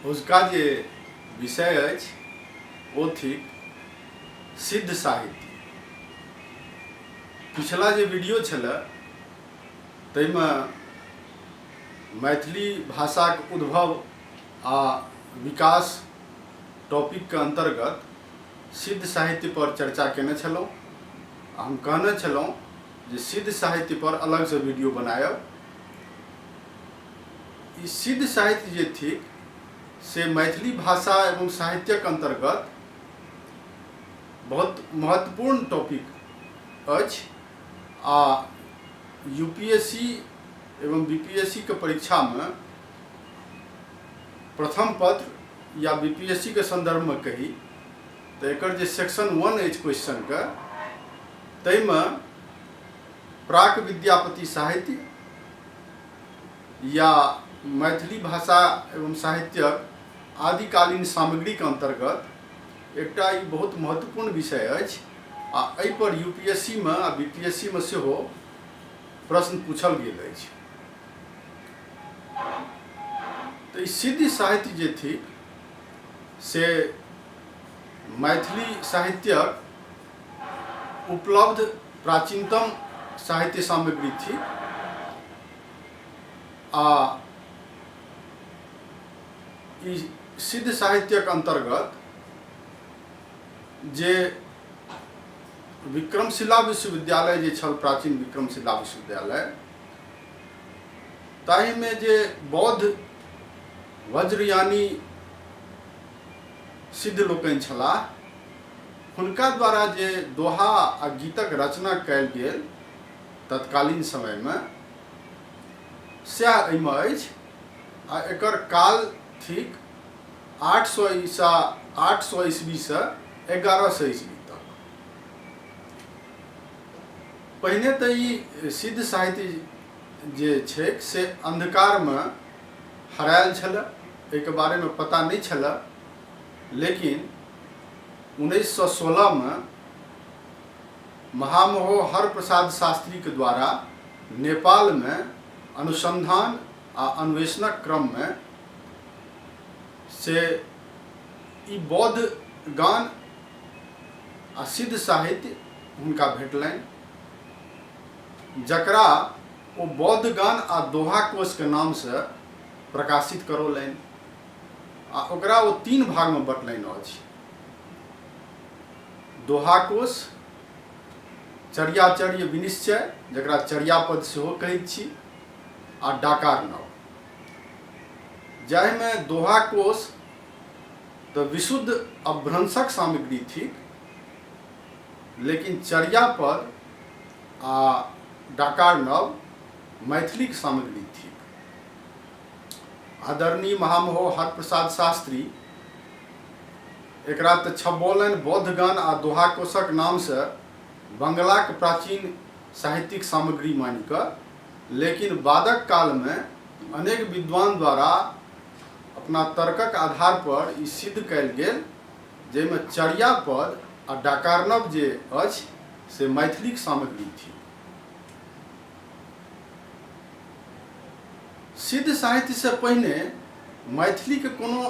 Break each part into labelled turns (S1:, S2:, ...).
S1: अजुका जे विषय अछि ओ थिक सिद्ध साहित्य। पिछला जे वीडियो छलै ताहिमे मैथिली भाषाक उद्भव आ विकास टॉपिकके अन्तर्गत सिद्ध साहित्य पर चर्चा केने छलहुँ आ हम कहने छलहुँ जे सिद्ध साहित्य पर अलगसँ वीडियो बनायब। ई सिद्ध साहित्य जे थिक से मैथिली भाषा एवं साहित्यक अन्तर्गत बहुत महत्वपूर्ण टॉपिक अछि आ यू पी एस सी एवं बी पी एस सी के परीक्षामे प्रथम पत्र या बी पी एस सी के सन्दर्भमे कही तऽ एकर जे सेक्शन वन अछि क्वेश्चनके ताहिमे प्राक विद्यापति साहित्य या मैथिली भाषा एवं साहित्यक आदिकालीन सामग्रीके अन्तर्गत एकटा ई बहुत महत्वपूर्ण विषय अछि आ एहिपर यू पी एस सी मे आ बी पी एस सी मे सेहो प्रश्न पूछल गेल अछि। तऽ ई सिद्ध साहित्य जे थिक से मैथिली साहित्यक उपलब्ध प्राचीनतम साहित्य सामग्री थिक आ ई सिद्ध साहित्यक अन्तर्गत जे विक्रमशिला विश्वविद्यालय जे छल, प्राचीन विक्रमशिला विश्वविद्यालय, ताहिमे जे बौद्ध वज्रयानी सिद्ध लोकनि छलाह, हुनका द्वारा जे दोहा आ गीतक रचना कयल गेल तत्कालीन समयमे, सएह एहिमे अछि आ एकर काल थिक 800 ईसा 800 ईस्वीसँ 1100 ईस्वी तक। पहिने तऽ ई सिद्ध साहित्य जे छैक से अन्धकारमे हरायल छलए, एहिके बारेमे पता नहि छलए, लेकिन 1916मे महामहो हरप्रसाद शास्त्रीके द्वारा नेपालमे अनुसन्धान आ अन्वेषणक क्रममे से ई बौद्ध गान आ सिद्ध साहित्य हुनका भेटलनि, जकरा ओ बौद्ध गान आ दोहा कोशके नामसँ प्रकाशित करौलनि आ ओकरा ओ तीन भागमे बँटलनि अछि: दोहा कोश, चर्याचर्य विनिश्चय जकरा चर्यापद सेहो कहैत छी, आ डाकार्णव, जाहिमे दोहा कोश तऽ विशुद्ध अपभ्रंशक सामग्री थिक, लेकिन चर्यापद आ डाकार्णव मैथिलीक सामग्री थिक। आदरणीय महामहो हरप्रसाद शास्त्री एकरा तऽ छपबौलनि बौद्धगान आ दोहा कोशक नामसँ बंगलाक प्राचीन साहित्यिक सामग्री मानि कऽ, लेकिन बादक कालमे अनेक विद्वान द्वारा अपना तर्कक आधार पर ई सिद्ध कयल गेल जाहिमे चर्यापद आ डाकार्णव जे अछि से मैथिलीक सामग्री थिक। सिद्ध साहित्यसँ पहिने मैथिलीके कोनो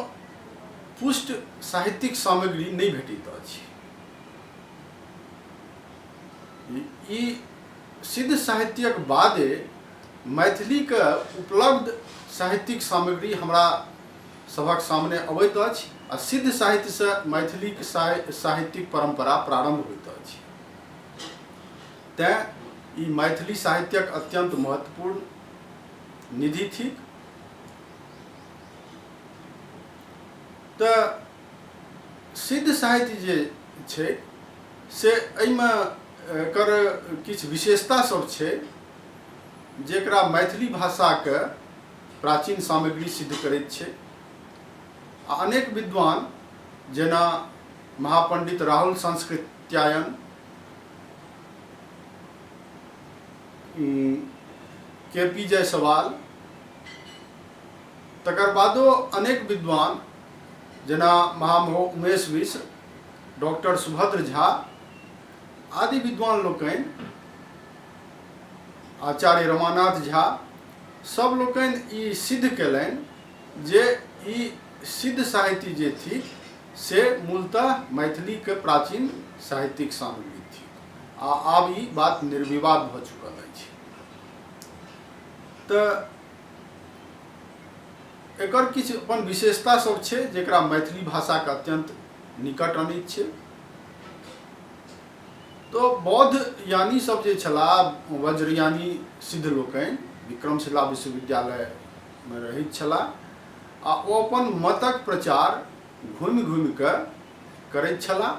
S1: पुष्ट साहित्यिक सामग्री नहि भेटैत अछि। ई सिद्ध साहित्यक बादे मैथिलीके उपलब्ध साहित्यिक सामग्री हमरा सभक सामने अबैत अछि आ सिद्ध साहित्यसँ मैथिलीक साहित्यिक परम्परा प्रारम्भ होइत अछि। तेँ ई मैथिली साहित्यक अत्यन्त महत्वपूर्ण निधि थिक। तऽ सिद्ध साहित्य जे छै से एहिमे एकर किछु विशेषता सब छै जेकरा मैथिली भाषाके प्राचीन सामग्री सिद्ध करैत छै आ अनेक विद्वान जेना महापंडित राहुल संस्कृत्यायन, के पी जायसवाल, तकर बादो अनेक विद्वान जेना महामहो उमेश मिश्र, डॉक्टर सुभद्र झा आदि विद्वान लोकनि, आचार्य रमानाथ झा, सब लोकनि ई सिद्ध कयलनि जे ई सिद्ध साहित्य जे थिक से मूलतः मैथिलीके प्राचीन साहित्यिक सामग्री थिक आ आब ई बात निर्विवाद भऽ चुकल अछि। तऽ एकर किछु अपन विशेषता सब छै जेकरा मैथिली भाषाके अत्यन्त निकट अनैत छै। तऽ बौद्ध यानी सब जे छलाह, वज्रयानी सिद्ध लोकनि विक्रमशिला विश्वविद्यालयमे रहैत छलाह आ ओ अपन मतक प्रचार घुमि घुमि कऽ करैत छलाह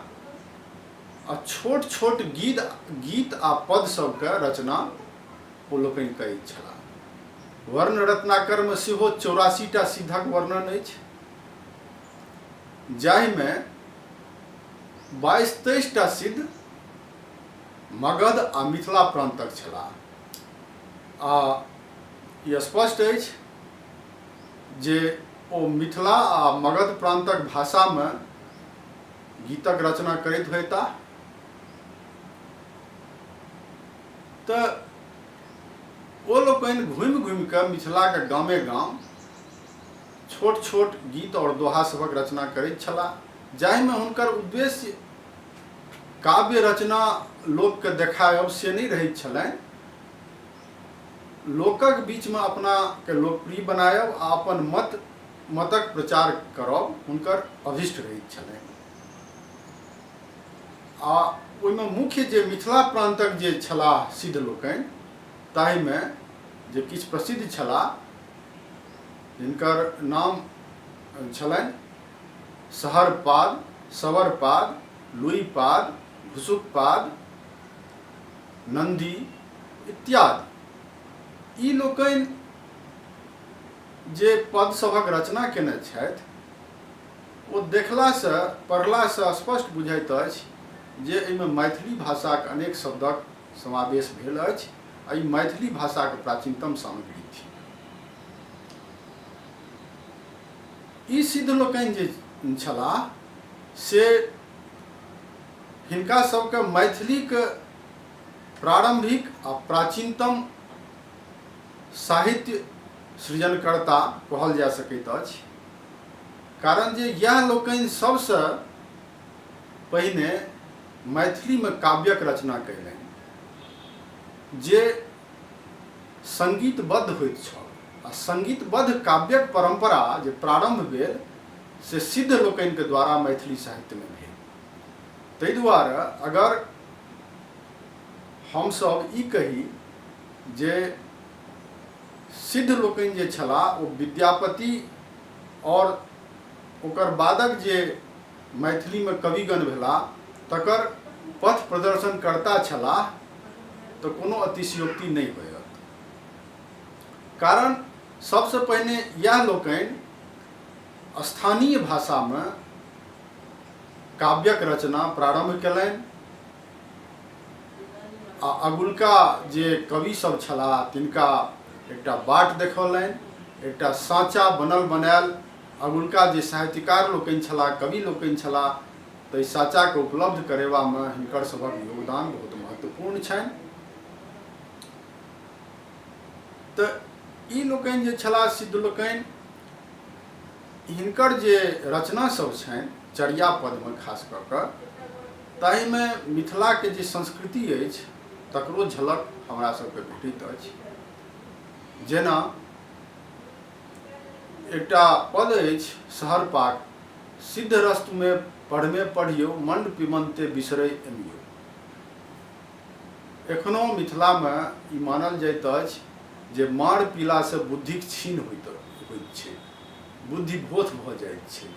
S1: आ छोट छोट गीत गीत आ पद सबके रचना ओ लोकनि करैत छलाह। वर्ण रत्नाकरमे सेहो 84 टा सिद्धक वर्णन अछि, जाहिमे 22-23 टा सिद्ध मगध आ मिथिला प्रान्तक छलाह आ ई स्पष्ट अछि जे ओ मिथिला आ मगध प्रान्तक भाषामे गीतक रचना करैत होयताह। तऽ ओ लोकनि घुमि घुमि कऽ मिथिलाके गामे गाम छोट छोट गीत आओर दोहा सभक रचना करैत छलाह, जाहिमे हुनकर उद्देश्य काव्य रचना लोकके देखायब से नहि रहैत छलनि। लोकक बीचमे अपनाके लोकप्रिय बनायब आ अपन मतक प्रचार करब हुनकर अभीष्ट रहैत छलनि। आ ओहिमे मुख्य जे मिथिला प्रान्तक जे छलाह सिद्ध लोकनि, ताहिमे जे किछु प्रसिद्ध छलाह जिनकर नाम छलनि सहरपाद, सवरपाद, लुईपाद, घुसुकपाद, नन्दी इत्यादि। ई लोकनि जे पद सभक रचना केने छथि ओ देखलासँ पढ़लासँ स्पष्ट बुझाइत अछि जे एहिमे मैथिली भाषाक अनेक शब्दक समावेश भेल अछि आ ई मैथिली भाषाक प्राचीनतम सामग्री थिक। ई सिद्ध लोकनि जे छलाह से हिनका सबके मैथिलीक प्रारम्भिक आ प्राचीनतम साहित्य सृजनकर्ता कहल जा सकैत अछि, कारण जे इएह लोकनि सबसँ पहिने मैथिलीमे काव्यक रचना कयलनि जे सङ्गीतबद्ध होइत छल आ सङ्गीतबद्ध काव्यक परम्परा जे प्रारम्भ भेल से सिद्ध लोकनिके द्वारा मैथिली साहित्यमे भेल। ताहि दुआरे अगर हमसभ ई कही जे सिद्ध लोकनि जे छलाह ओ विद्यापति आओर ओकर बादक जे मैथिलीमे कविगण भेलाह तकर पथ प्रदर्शनकर्ता छलाह तऽ कोनो अतिशयोक्ति नहि होयत, कारण सबसँ पहिने इएह लोकनि स्थानीय भाषामे काव्यक रचना प्रारम्भ कयलनि आ अगुलका जे कवि सब छलाह तिनका एकटा बाट देखौलनि, एकटा साँचा बनल बनायल अगुलका जे साहित्यकार लोकनि छलाह, कवि लोकनि छलाह, ताहि साँचाके उपलब्ध करेबामे हिनकर सभक योगदान बहुत महत्वपूर्ण छनि। तऽ ई लोकनि जे छलाह सिद्ध लोकनि, हिनकर जे रचना सब छनि चर्यापदमे खास कऽ कऽ, ताहिमे मिथिलाके जे संस्कृति अछि तकरो झलक हमरा सबके भेटैत अछि। जेना एकटा पद अछि सहरपाक, सिद्ध रस्तुमे पढ़मे पढ़ियौ मंड पिमन्ते बिसरै एमियौ। एखनो मिथिलामे ई मानल जाइत अछि जे माँड़ पीलासँ बुद्धिक क्षीण होइत छै, बुद्धि भोथ भऽ जाइत छै,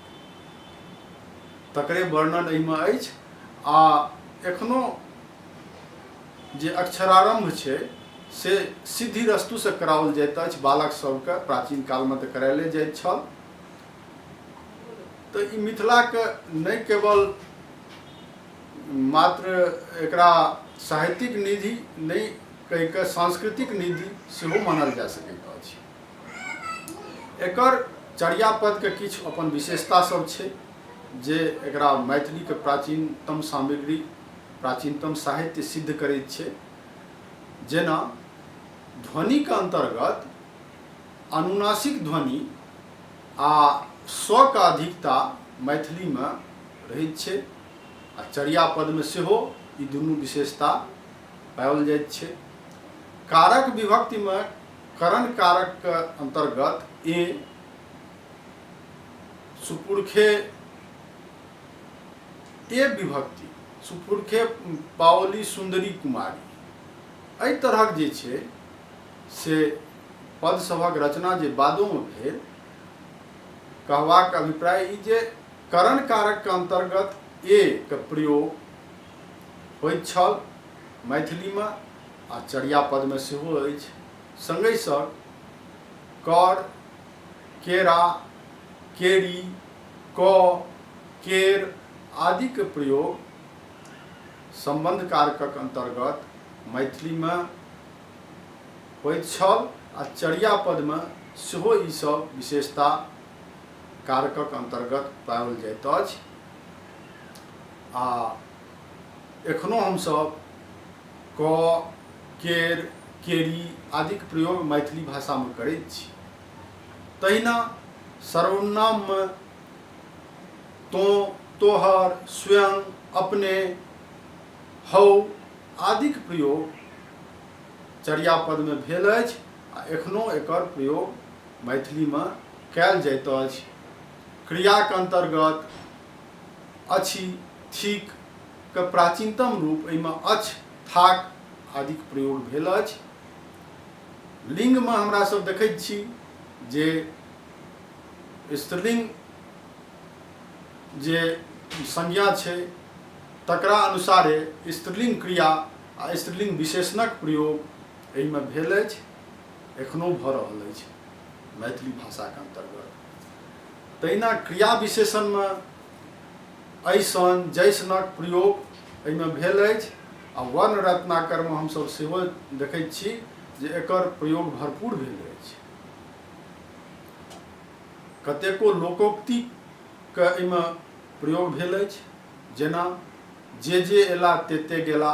S1: तकरे वर्णन एहिमे अछि। आ एखनो जे अक्षरारम्भ छै से सिद्धि रस्तुसँ कराओल जाइत अछि बालक सबके, प्राचीन कालमे तऽ करायले जाइत छल। तऽ ई मिथिलाके नहि केवल मात्र एकरा साहित्यिक निधि नहि कहिकऽ सांस्कृतिक निधि सेहो मानल जा सकैत अछि। एकर चर्यापदके किछु अपन विशेषता सब छै जे एकरा मैथिलीके प्राचीनतम सामग्री, प्राचीनतम साहित्य सिद्ध करैत छै। जेना ध्वनिके अन्तर्गत अनुनासिक ध्वनि आ स के अधिकता मैथिलीमे रहैत छै आ चर्यापदमे सेहो ई दुनू विशेषता पाओल जाइत छै। कारक विभक्तिमे करण कारकके अन्तर्गत ए सुपुरखे ए विभक्ति सुपुरखे पाओली सुन्दरी कुमारी एहि तरहक जे छै से पद सभक रचना जे बादोमे भेल। कहबाक अभिप्राय ई जे करण कारकके अन्तर्गत ए के प्रयोग होइत छल मैथिलीमे आ चर्यापदमे सेहो अछि। सङ्गहि सङ्ग कर, केरा, केरी, क, केर आदिके प्रयोग सम्बन्ध कारकक अन्तर्गत मैथिलीमे होइत छल आ चर्यापदमे सेहो ई सब विशेषता कारकक अन्तर्गत पाओल जाइत अछि। आ एखनो हमसभ क, केर, केरी आदिक प्रयोग मैथिली भाषामे करैत छी। तहिना सर्वनाममे तोँ, तोहर, स्वयं, अपने, हौ आदिक प्रयोग चर्यापदमे भेल अछि आ एखनो एकर प्रयोग मैथिलीमे कयल जाइत अछि। क्रियाक अन्तर्गत अछि, थिक क प्राचीनतम रूप एहिमे अछि, थाक आदिक प्रयोग भेल अछि। लिङ्गमे हमरा सब देखैत छी जे स्त्रीलिङ्ग जे संज्ञा छै तकरा अनुसारे स्त्रीलिङ्ग क्रिया आ स्त्रीलिङ्ग विशेषणक प्रयोग एहिमे भेल अछि, एखनो भऽ रहल अछि मैथिली भाषाके अन्तर्गत। तहिना क्रिया विशेषणमे ऐसन जैसनक प्रयोग एहिमे भेल अछि आ वर्ण रत्नाकरमे हमसभ सेहो देखैत छी जे एकर प्रयोग भरपूर भेल अछि। कतेको लोकोक्तिके एहिमे प्रयोग भेल अछि, जेना जे जे एला ते ते गेला,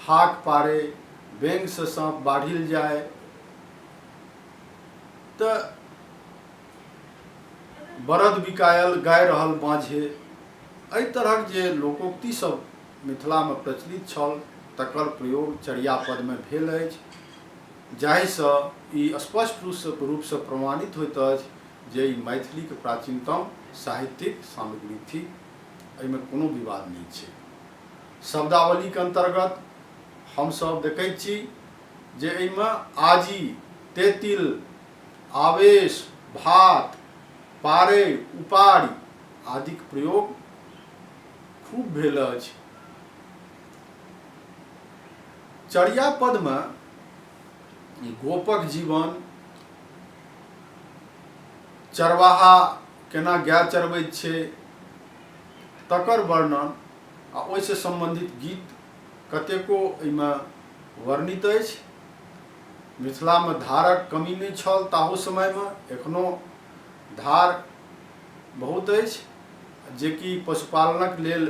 S1: हाक पारे, बेंगसँ साँप बाढ़िल जाय, तऽ बरद बिकायल गाय रहल बाँझे। एहि तरहक जे लोकोक्ति सब मिथिलामे प्रचलित छल तकर प्रयोग चर्यापदमे भेल अछि, जाहिसँ ई स्पष्ट रूपसँ प्रमाणित होइत अछि जे ई मैथिलीके प्राचीनतम साहित्यिक सामग्री थिक, एहिमे कोनो विवाद नहि छै। शब्दावलीके अन्तर्गत हमसब देखैत छी जे एहिमे आजी, तेतिल, आवेश, भात, पारै, उपारि आदिक प्रयोग खूब भेल अछि। चर्यापदमे गोपक जीवन, चरवाहा केना गाय चरबैत छै तकर वर्णन आ ओहिसँ सम्बन्धित गीत कतेको एहिमे वर्णित अछि। मिथिलामे धारक कमी नहि छल ताहू समयमे, एखनो धार बहुत अछि जेकि पशुपालनक लेल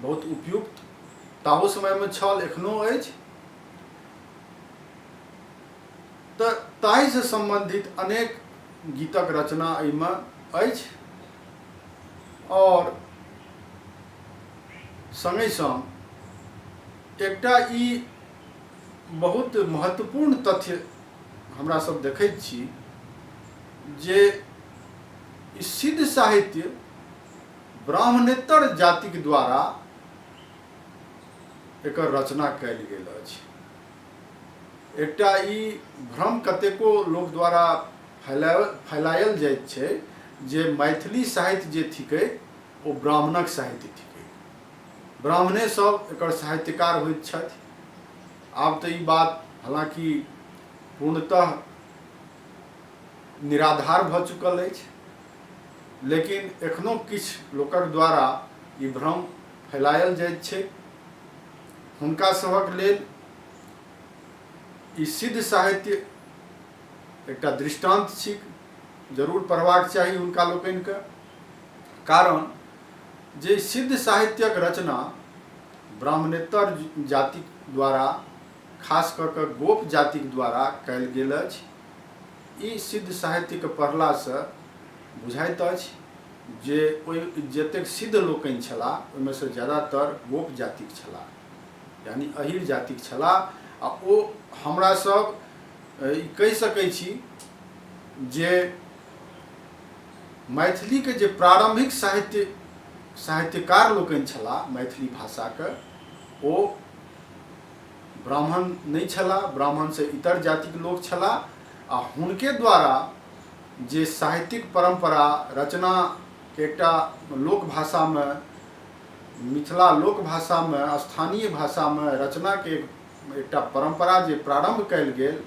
S1: बहुत उपयुक्त ताहू समयमे छल, एखनो अछि। तऽ ताहिसँ सम्बन्धित अनेक गीतक रचना एहिमे अछि आओर सङ्गहि सङ्ग एकटा ई बहुत महत्वपूर्ण तथ्य हमरा सब देखैत छी जे ई सिद्ध साहित्य ब्राह्मणेतर जातिक द्वारा एकर रचना कयल गेल अछि। एकटा ई भ्रम कतेको लोक द्वारा फैलायल जाइत छै जे मैथिली साहित्य जे थिकै ओ ब्राह्मणक साहित्य थिकै, ब्राह्मणे सब एकर साहित्यकार होइत छथि। आब तऽ ई बात हालाँकि पूर्णतः निराधार भऽ चुकल अछि, लेकिन एखनो किछु लोकक द्वारा ई भ्रम फैलायल जाइत छै। हुनका सभक लेल ई सिद्ध साहित्य एकटा दृष्टान्त छिक, जरूर पढ़बाक चाही हुनका लोकनिके, कारण जे सिद्ध साहित्यक रचना ब्राह्मणेतर जातिक द्वारा, खास कऽ कऽ गोप जातिक द्वारा कयल गेल अछि। ई सिद्ध साहित्यके पढ़लासँ बुझाइत अछि जे ओहि जतेक सिद्ध लोकनि छलाह ओहिमे सँ ज्यादातर गोप जातिक छलाह, यानी अहीर जातिक छलाह। आ ओ हमरा सब ई कहि सकै छी जे मैथिलीके जे प्रारम्भिक साहित्य साहित्यकार लोकनि छलाह मैथिली भाषाके, ओ ब्राह्मण नहि छलाह, ब्राह्मणसँ इतर जातिक लोक छलाह। आ हुनके द्वारा जे साहित्यिक परम्परा रचनाके एकटा लोक भाषामे, मिथिला लोक भाषामे, स्थानीय भाषामे रचनाके एकटा परम्परा जे प्रारम्भ कयल गेल,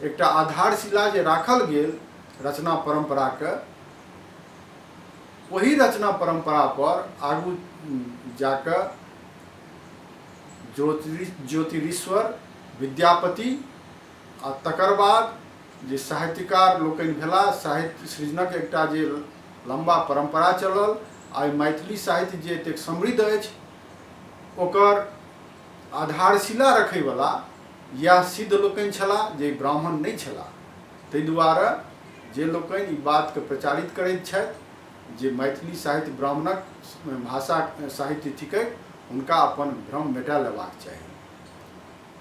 S1: एकटा आधारशिला जे राखल गेल रचना परम्पराके, ओही रचना परम्परा पर आगू जाकऽ ज्योतिरीश्वर, विद्यापति आ तकर बाद जे साहित्यकार लोकनि भेलाह, साहित्य सृजनक एकटा जे लम्बा परम्परा चलल, आइ मैथिली साहित्य जे एतेक समृद्ध अछि ओकर आधारशिला रखैवला इएह सिद्ध लोकनि छलाह जे ब्राह्मण नहि छलाह। ताहि दुआरे जे लोकनि ई बातके प्रचारित करैत छथि जे मैथिली साहित्य ब्राह्मणक भाषा साहित्य थिकै, हुनका अपन भ्रम मेटा लेबाक चाही।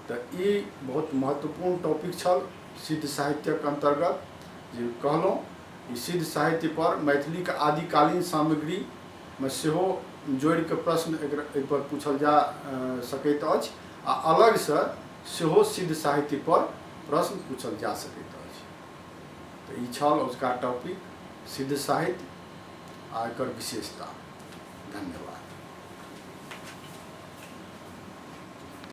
S1: तऽ ई बहुत महत्वपूर्ण टॉपिक छल सिद्ध साहित्यक अन्तर्गत जे कहलहुँ। ई सिद्ध साहित्य पर मैथिलीके आदिकालीन सामग्रीमे सेहो जोड़िकऽ प्रश्न एहिपर पूछल जा सकैत अछि आ अलगसँ सेहो सिद्ध साहित्य पर प्रश्न पूछल जा सकैत अछि। तऽ ई छल अजुका टॉपिक सिद्ध साहित्य आ एकर विशेषता। धन्यवाद।